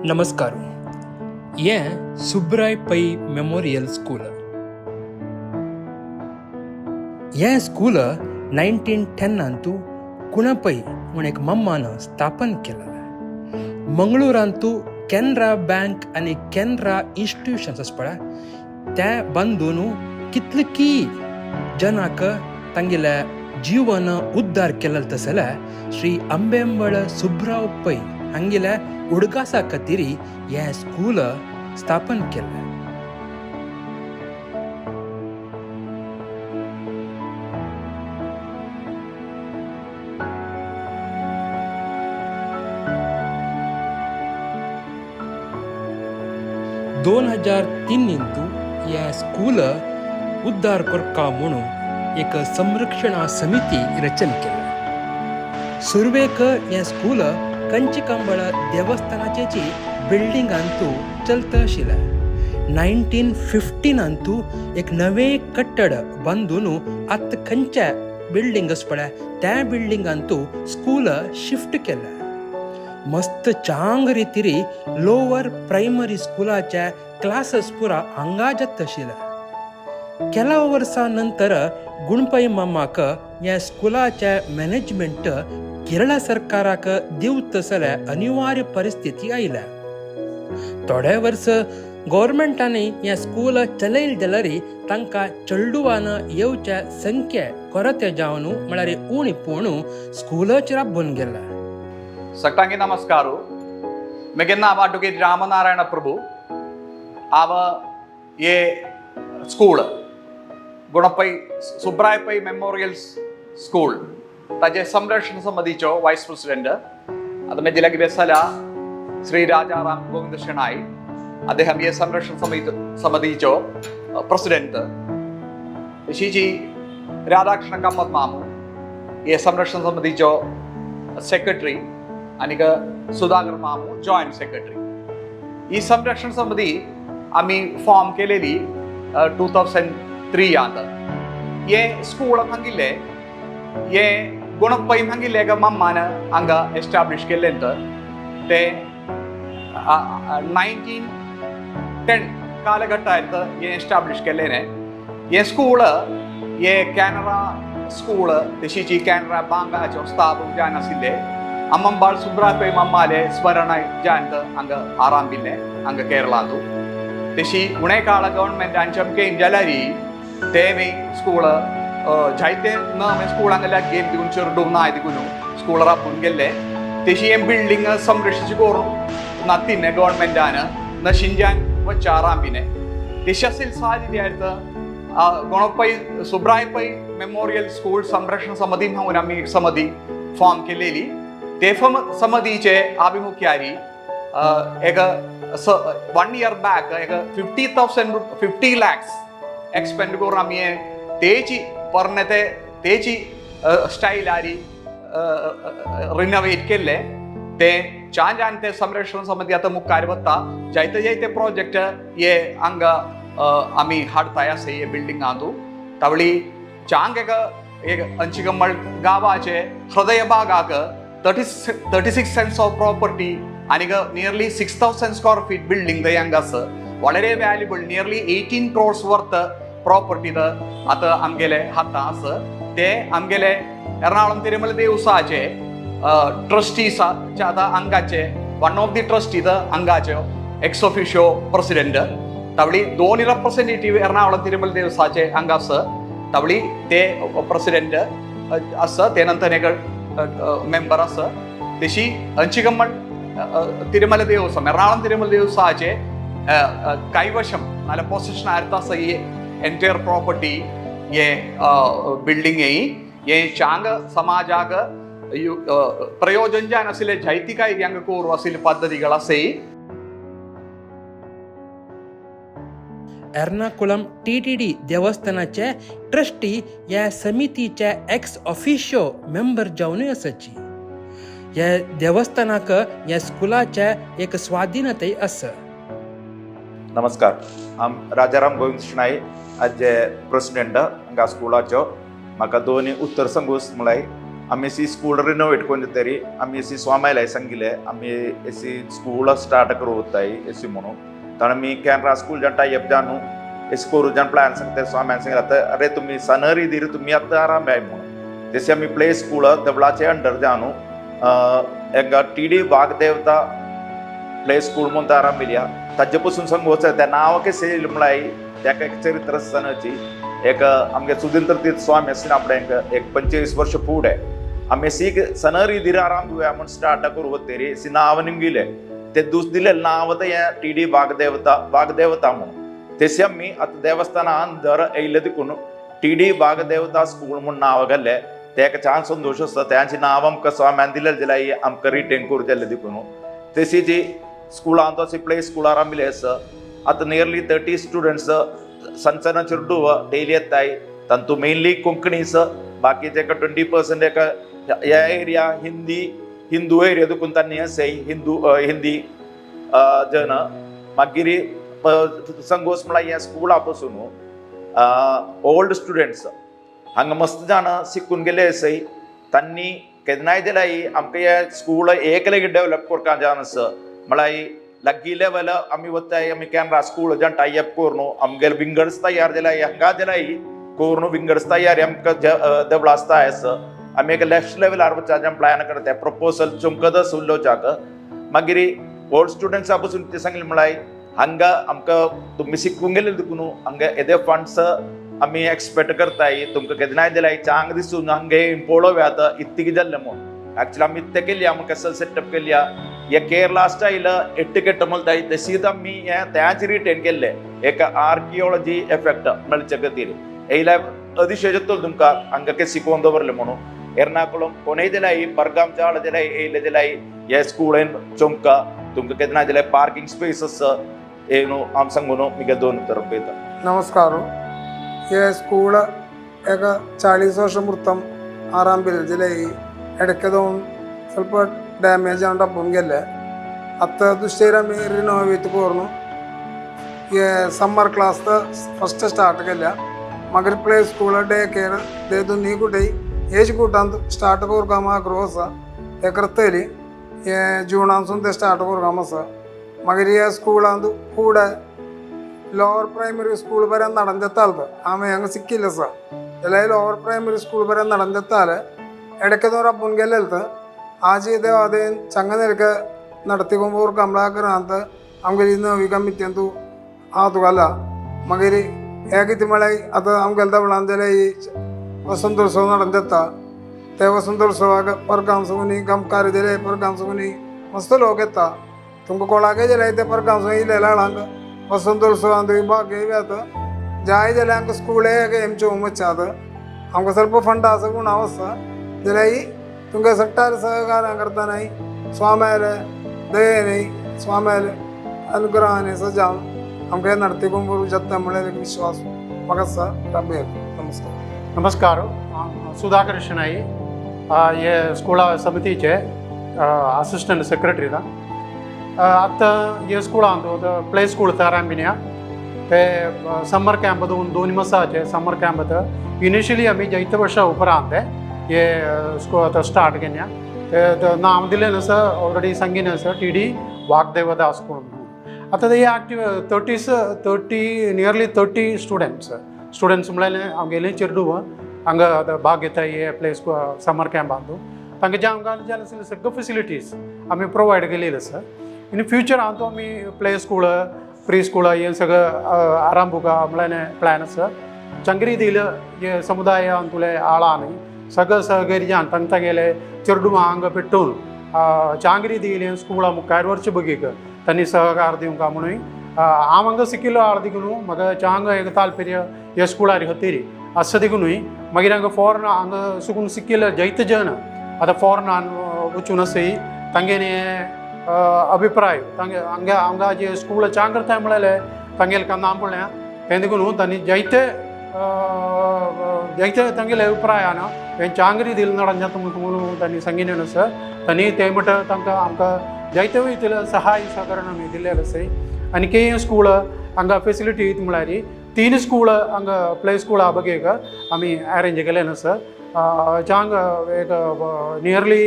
नमस्कार. हें Subray Pai memorial school. हें स्कूल 1910नांतू कुणपै म्हूण एक मम्मान स्थापन केलें. मंगळूरांतू कॅनरा बँक आनी कॅनरा इन्स्टिट्यूशन्स आसा पळय, ते बांदून कितले जनाक तांगेले जीवन उद्धार केलें तसले श्री अंबेंबळ सुब्राव पै हांगेल्या उडगासा खातीर हें स्कूल स्थापन केलें. 2003 हें स्कूल उद्धार करका म्हणून एक संरक्षणा समिती रचन केलें. सुरवेक हें स्कूल कंचिकांबळ देवस्थानाचेची बिल्डिंगांतू चलता आशिल्लें. 1915नांतू एक नवें कट्टड बांदून आतां खंयच्या बिल्डींग आसा पळय त्या बिल्डिंगांतू स्कूल शिफ्ट केलें. मस्त चांग रितीरी लोवर प्रायमरी स्कुलाचे क्लासेस पुरा हांगा जाता आशिल्ले. केलाव वर्सां नंतर गुणपै मामाक ह्या स्कुलाचे मॅनेजमेंट केरळ सरकाराक दिवत जाल्यार अनिवार्य परिस्थिती आयल्या. थोडे वर्स गव्हर्मेंटांनी हें स्कूल चलयलें जाल्यार तांकां चेडवान येवच्या संख्या कोरते जावन म्हळ्यार उणी पळोवन स्कूलच राबून गेला. ಸಟ್ಟಾಂಗಿ ನಮಸ್ಕಾರ. म्हगे नांव अॅडवोकेट रामनारायण प्रभू. हांव हे school Gunapai Subray Pai memorial school ताजे संरक्षण समितीचो वायस प्रेसिडेंट. അത് മെജിലക് ബെസല ശ്രീ രാജാറാം ഗോവിന്ദ ഷെണായി, അദ്ദേഹം ഈ സംരക്ഷണ സമിതിച്ചോ പ്രസിഡന്റ്. ശിജി രാധാകൃഷ്ണ കമ്മത്ത് മാമു ഈ സംരക്ഷണ സമിതിച്ചോ സെക്രട്ടറി, आनीक सुधाकर मामू जॉयंट सेक्रेटरी. ही संरक्षण समिती आमी फॉर्म केलेली 2003यांत. हे स्कूल सांगिल्लें, हे गुणपै सांगिल्लें एका मम्मान हांगा एस्टाब्लीश केल्लें. तर ते 1910 कालघट्टांत हें एस्टाब्लीश केल्लें. हें स्कूल हे कॅनरा स्कूल तशीची कॅनरा बांगाचो स्थापक जावन आशिल्ले अम्मंबाळ सुब्राय मम्माले स्मरण जायंत हांगा आरांभिल्लें हांगा केरळांतू. तशी उणे काळ गव्हर्मेंटान चमकेन जाल्यार ते मी स्कूल जायते न स्कूल हांगा गेम दिवन चेरडूं ना दिकून स्कूल राबून गेल्ले. तशी हें बिल्डींग संरक्षित करून नത്തിന്നെ गव्हर्मेंटान नशिंजान वच्च आरांभिने. तशी असेल साहचर्यार्थ ഗുണപ്പൈ സുബ്രായ പൈ മെമ്മോറിയൽ സ്കൂൾ സംരക്ഷണ സമിതി म्हणून आमी एक समिती फॉर्म केलेली. ते समितीचे आभिमुख्यारी एक 1 इयर बॅक एक 50,000 50 लॅक्स एक्सपेंड करून आमी तेची परने ते तेची स्टायलारी रिनोवेट केल्ले. ते छान छान ते संरक्षण समिती आतां मुखार वता. जायते जायते प्रोजेक्ट हे हांगा आमी हाडताय आसा हे बिल्डिंगांतू. तावळी चांग एक एक अंचिकम्मळ गांवाचे हृदय भागाक 36 cents of property आनीक nearly 6,000 square feet building थंय हांगा आसा. വളരെ valuable, nearly 18 crores worth property आतां आमगेले हातां आसा. ते आमगेले एर्नाकुलम तिरुमल देवसाचे ट्रस्टीज आतां हांगाचे वन ऑफ the trustee हांगाचे एक्स ऑफिशियो प्रेसिडेंट. तावळी दोन रेप्रेझेंटेटिव्ह एर्नाकुलम तिरुमल देवसाचे हांगा आसा. तावळी ते प्रेसिडेंट आसा, ते नंतर एक मेंबर आसा. तशी अंचिकम्मळ तिरुमल देवस्वम एर्नाकुलम तिरुमल देवसाचे കൈവശം നല്ല പൊസിഷൻ ആയിരുന്നു ഈ എൻറ്റയർ പ്രോപ്പർട്ടി. हे बिल्डिंग हे चांग समाजाक प्रयोजन जावन आशिल्ले जायती काय हांगा करू आशिल्ले पद्दतीകൾ आसय. एर्नाकुलम टीटीडी देवस्थानाचे ट्रस्टी ह्या समितीचे एक्स ऑफिशियो मेंबर जावनूय आसाची. ह्या देवस्थानाक ह्या स्कुलाचे एक स्वाधीनताय आसा. नमस्कार, हांव राजाराम गोविंद शेणाई, आज प्रेसिडेंट हांगा स्कुलाचो. म्हाका दोन उत्तर सांगूस म्हळ्यार आमी सी स्कूल रिनोवेट करून तरी आमी सी स्वामायला सांगिले आमी एसी स्कूल स्टार्ट करू एसी म्हणून तर आमी कॅनरा स्कूल जण टायप जाणू एस करू जण प्लॅन सांगते. स्वाम्यान सांगितलं आता अरे तुम्ही सनरी दिरी तुम्ही आता आराम आहे म्हणून. जसे आमी प्ले स्कूल देवळाचे अंडर जाणू एक टी डी वाघदेवता प्ले स्कूल म्हणून आराम मिलिया. ताजे पासून सांगू त्या नांव कशें येयलें म्हळ्यार ताका एक चरित्र आसतनाची एक आमगे सुधींद्र तीर्थ स्वामी आसना आपणे एक 25 वर्ष फुडें आमी सी सनरी दिर आराम दिवया म्हूण स्टार्ट करू वतेरी सी नांव निमगिले ते दुस दिले नांव आतां हें टी डी वाघदेवता वाघदेवता म्हणून. तेसी आमी आतां देवस्थाना अंदर येयले देखून टी डी वाघदेवता स्कूल म्हूण नांव घाल्लें. ते एक छान संतोश आसता तेंचे नांव आमकां स्वाम्यान दिलें जाल्यार आमकां रिटेन करूं जाल्लें देखून. तेसी जी स्कुलांत अशी प्ले स्कुलार आमी आसा आतां नियरली 30 स्टुडंट्स सण सण चेडू डेली येताय. तांतू मेनली कोंकणीस, बाकीचे एक 20% एक ह्या एरिया हिंदी हिंदू एरिया देखून तांणी आसाय हिंदू हिंदी जन. मागीर संगोस म्हळ्यार हें स्कुला पासून ओल्ड स्टुडंट्स हांगा मस्त जाणां शिकून गेले आसाय. तांणी केन्नाय जाल्यार आमकां हें स्कूल एक लेगीत डेवलप करपाक जावन आसा म्हळ्यार लागीं लेवल आमी वताय. आमी कॅनरा स्कूल जण टायप करून आमगेले विंगड्स तयार जाल्यार हांगा जाल्यार करून विंगड्स तयारी आमकां देवळा आसता आसा. आमी एक नेक्स्ट लेवलार वचपाचें प्लॅन करता प्रपोजल चमकत उलोवच्याक. मागीर ओल्ड स्टुडंट्सा पासून ते सांगलें म्हळ्यार हांगा आमकां तुमी शिकूंक गेले देखून हांगा येदे फंड्स आमी एक्सपेक्ट करताय. तुमकां केन्नाय जाल्यार चांग दिसून हांगे पळोवया इतकी जाल्लें म्हूण. एक्चुअली आमी इतकें केली आमी कसं सेटअप केल्या हे केरला स्टायल एट्टिकेट म्हणटाय तशीच आमी हें त्याच रिटेन केल्लें एक आर्किओलॉजी एफेक्ट मेळचे खातीर. येयल्या अतिशय जातलो तुमकां हांगा के शिकोवन दवरलें म्हणून. एर्नाकुलम कोणय जाल्यार बरगाम चाळ जाल्यार येयले जाल्यार हे स्कूळेन चमका तुमकां केन्ना जाल्यार पार्किंग स्पेसस ಏನು ಆಮ್ ಸಂಗುನು ಮಿಗೆ ದೋನ್ तरफ നമസ്കാരം. ഈ സ്കൂള് ഏക 40 വർഷം വൃത്തം ആറാം വില്ലേജിലായി ഇടയ്ക്കതും ಸ್ವಲ್ಪ ಡ್ಯಾಮೇಜ್ ಆಂಡ ಬೊಂಗೆಲ್ಲೆ ಅತ್ತ ದುಷ್ಟೇರ ರಿನೋವೇಟ್ ಕೋರ್ನು. ಈ ಸಮ್ಮರ್ ಕ್ಲಾಸ್ ಫಸ್ಟ್ ಸ್ಟಾರ್ಟ್ ಕಲ್ಲ ಮಗರ್ ಪ್ಲೇ ಸ್ಕೂಲ್ ಡೇ ಕೇರ್ ದೇದು ನೀ ಕುಟೈ ಏಜ್ ಕೂಟಂತ ಸ್ಟಾರ್ಟ್ ಕೋರ್ಕಾಮ ಕ್ರೋಸ ಎಕರ್ತೇಲಿ ಜೂಣಾನ್ಸುಂತೆ ಸ್ಟಾರ್ಟ್ ಕೋರ್ಕಾಮಸ. ಮಗರ್ ಈ ಸ್ಕೂಲ್ ಅಂದು ಕೂಡ ലോവർ പ്രൈമറി സ്കൂൾ വരെ നടന്നെത്താലത് ആമ ഞങ്ങൾ സിക്കില്ല സാർ. എല്ലാ ലോവർ പ്രൈമറി സ്കൂൾ വരെ നടന്നെത്താൽ ഇടയ്ക്ക് അപ്പുൻകല്ലെടുത്ത് ആ ചെയ്ത അതേ ചങ്ങ നിലക്ക് നടത്തിക്കൊമ്പോൾ കമലാക്കറാന്ത് അമകരി നവി കമ്മിറ്റി ആതുകല്ല. മകരി ഏകത്തിമളെ അത് അമകൽ തവളാന്തല ഈ വസന്തോത്സവം നടന്നെത്താ ते वसंतोत्सव परगाम गमकार जले परगाम सुनी मस्त लोक येता तुमकां कोणाकय जाल्यार ते परगाम इलेला वसंतोत्सवांत भाग्य येता जाय जाल्यार आमकां स्कूल एम चोवंक वचात आमकां ಸ್ವಲ್ಪ ಫಂಡ್ आसा गुणा आसा जाल्यार तुमकां सट्टार सहकार करतना स्वाम्याले दयेने स्वाम्याले अनुग्रहाने सजावन आमकां നടത്തിക്കൊണ്ടു जत्ता म्हणल्यार एक विश्वास म्हाका आसा. नमस्कार. नमस्कार. सुधाकर शेणाई, हे स्कुला समितीचे असिस्टंट सेक्रेटरी. आतां हे स्कुलांत प्ले स्कूल तयार आमी ते समर कॅम्प दोन दोन मासाचे समर कॅम्प. इनिशियली आमी जैत वर्षा उपरांत हे स्कूल आतां स्टार्ट केन्ना ते नांव दिलें आसा ऑलरेडी सांगीन आसा टी डी वाग्देवता स्कूल म्हणून. आतां ते active 30 30 nearly 30 students students म्हणल्यार आमगेले चेडूं हांगा आतां भाग घेता हे प्ले समर कॅम्पांतू. तांकां जे आमकां जाय सगळ्यो फेसिलिटीज आमी प्रोवायड केलेली आसा. इन फ्युचर हांव तो आमी प्ले स्कूल प्री स्कूल हे सगळं आरंभुका म्हणल्यार प्लॅन आसा. चंग ರೀತಿയിൽ ಈ ಸಮುದಾಯ ಅಂತುಲೆ ಆಳಾನಿ ಸಗ ಸಹಕರಿಜಾನ್ ತಂಗ ತಗೇಲೆ ಚೆರ್ಡು ಹಾಂಗ പെട്ടൂನ್ चांग ರೀತಿയിൽ ಸ್ಕೂಲ ಮುಕ್ಕಾರು ವರ್ಷ ಬಗ್ಗೀಕ ತನ್ನಿ ಸಹಕಾರ ದಿವಂಕ म्हणून हांव सिकिल्लो आळ दिकून म्हाका चांग एक ताल्पर्य ह्या स्कुलार खातीर आसा देखूनय. मागीर हांगा फॉरन हांगा सुकून सिक्किल्ले जैत जन आतां फॉरनान वचून आसय तांगेले अभिप्राय तांगे हांगा हांगा जे स्कूल चांग करताय म्हणलें तांगेले नाम पडलें तें देखून तांणी जायते जायते तांगेले अभिप्रायान हें चांग रितीन നടഞ്ഞ म्हणून तांणी सांगिल्लें आसा. तांणी ते म्हणटा तांकां आमकां जायते वयतले सहाय सहकरण आमी दिल्लें आसाय. आनी के स्कूल हांगा फेसिलिटी म्हळ्यार तीन स्कूल हांगा प्ले स्कूल बगेक आमी अरेंज केलें आसा. चांग एक nearly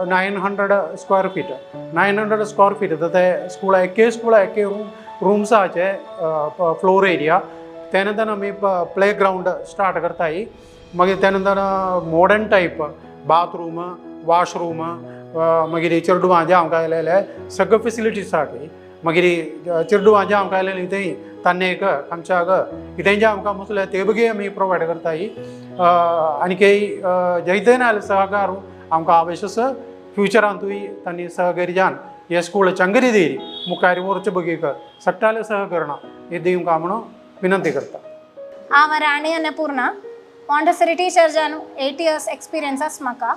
900 square feet, 900 square feet ते स्कूल एके स्कूल एके रूम्साचे फ्लोर एरिया. त्या नंतर आमी प्ले ग्रावंड स्टार्ट करताय. मागीर त्या नंतर मॉडर्न टायप बाथरूम, वॉशरूम, मागीर चेडवां जे आमकां आयलेले सगळे फेसिलिटीज आहा. मागीर चेडवां जे आमकां आयलेली थंय तान्नेक आमच्याक इतें जे आमकां मुसले ते बगी आमी प्रोवायड करताय. आनी जैते नाजाल्यार सहकार आमकां आवश्य फ्युचरांतूय तांणी सहकारी जावन हे स्कूल चंगरी देरी मुखार व्हरचे बगीक सट्टाले सहकरणा हे दिवंक म्हणून विनंती करता. हांव राणी अन्नपूर्णा, मॉन्टेसरी टीचर जावन 8 इयर्स एक्सपिरियन्स आसा म्हाका.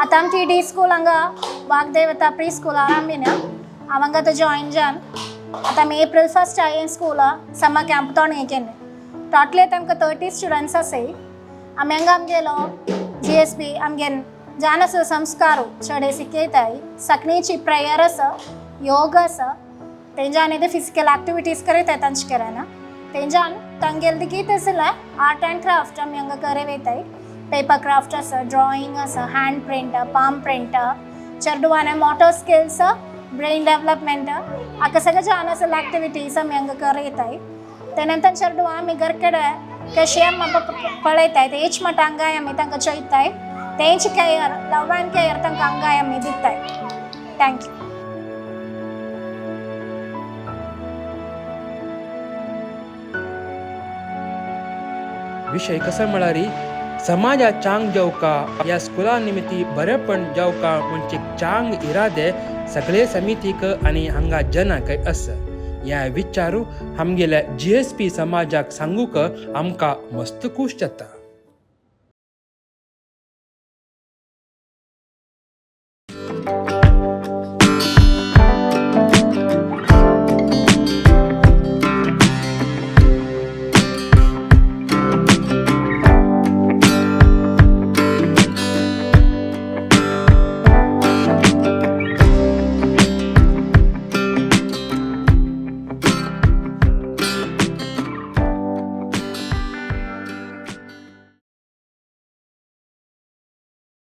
आतां आमची डी स्कूल हांगा वागदेवता प्री स्कूल आरांबीन हांव हांगा आतां जॉयन जावन आतां आमी एप्रील 1 हांवें स्कुला समर कॅम्प तोंड केन्ना. टोटली आतां आमकां 30 स्टुडंट्स आसाय. आमी हांगा आमगेलो जीएसबी आमगे जान आसा संस्कार चडे शिकयताय. सकणीची प्रेयर आसा, योग आसा, तेंच्यान ते फिजिकल एक्टिविटीज करयताय. तांचे केराना तेंच्यान तांगेले कितें आसलें आर्ट अँड क्राफ्ट आमी हांगा करे वयताय. पेपर क्राफ्ट आसा, ड्रॉइंग आसा, हँड प्रिंट, पाम प्रिंट, चेडवाने मोटर स्किल्स, ब्रेन डेवलपमेंट, हाका सगळें जावन आसले एक्टिविटीज आमी हांगा करयताय. ते नंतर चेडवां आमी घर कडेन कशें आमी पळयताय, तेच मट हांगाय आमी तांकां चोयताय. तेंच कॅयर, लव अँड कॅयर तांकां हांगाय आमी दिताय. Thank you. विशय कसो म्हळ्यार समाजा चांग जावका, ह्या स्कुला निमित्ती बरेपण जावका म्हणजे चांग इरादे सगळे समितीक आनी हांगा जनाक आसा. ह्या विचारू आमगेल्या जीएसपी समाजाक सांगूक आमकां मस्त खूश जाता.